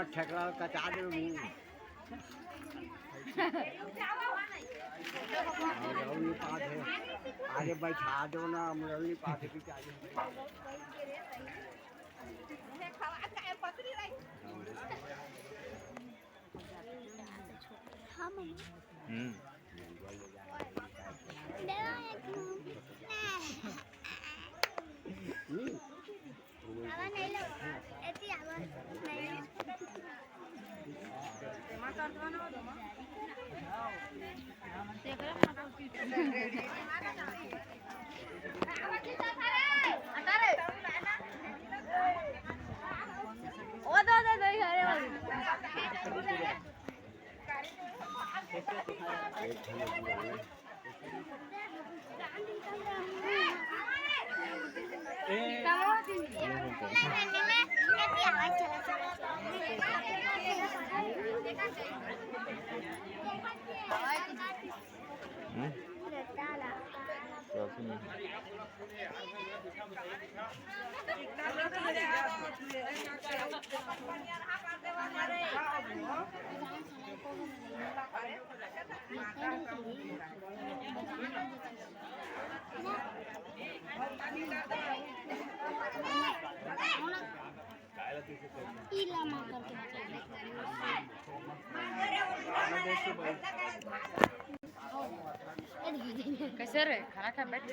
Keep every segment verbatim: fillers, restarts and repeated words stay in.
ठेकरा कचा दे। अमरौली पास है, आगे बैठा दो ना, अमरौली पास है, बेचारी। हाँ, मम्मी। हम्म। देवा एक। हम्म। आवा नहीं लो। एती आवा नहीं लो। ओ दो, दो, दो ही हरे वाली। हम्म? क्या सुनिए? कैसे रे? खाना खा, बैठ।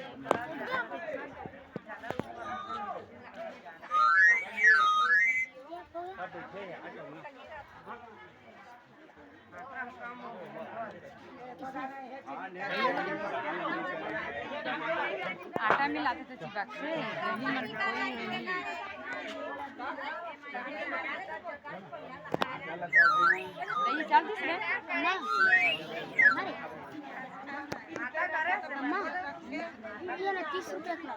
आटा मिलाते तो चिपक से, गेहूं मन कोई नहीं। दही चल दिस ना? ना। अरे। अम्मा, ये ना तीस रुपया का।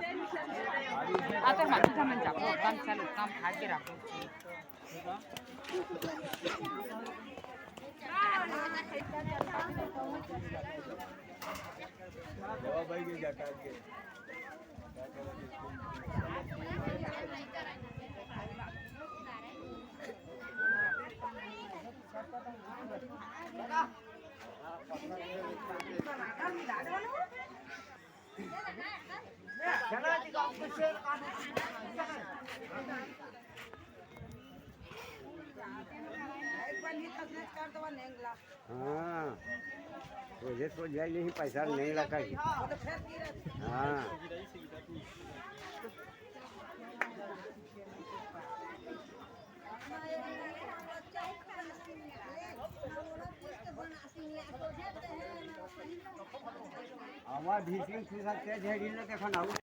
आ तो माथी था मन जाको, कम चल, कम खा के रखो। हाँ, तुझे तो जाए नहीं, पैसा नहीं लगा। हाँ। आवाज भीषण सुरक्षा झेड़ी ले देखो ना।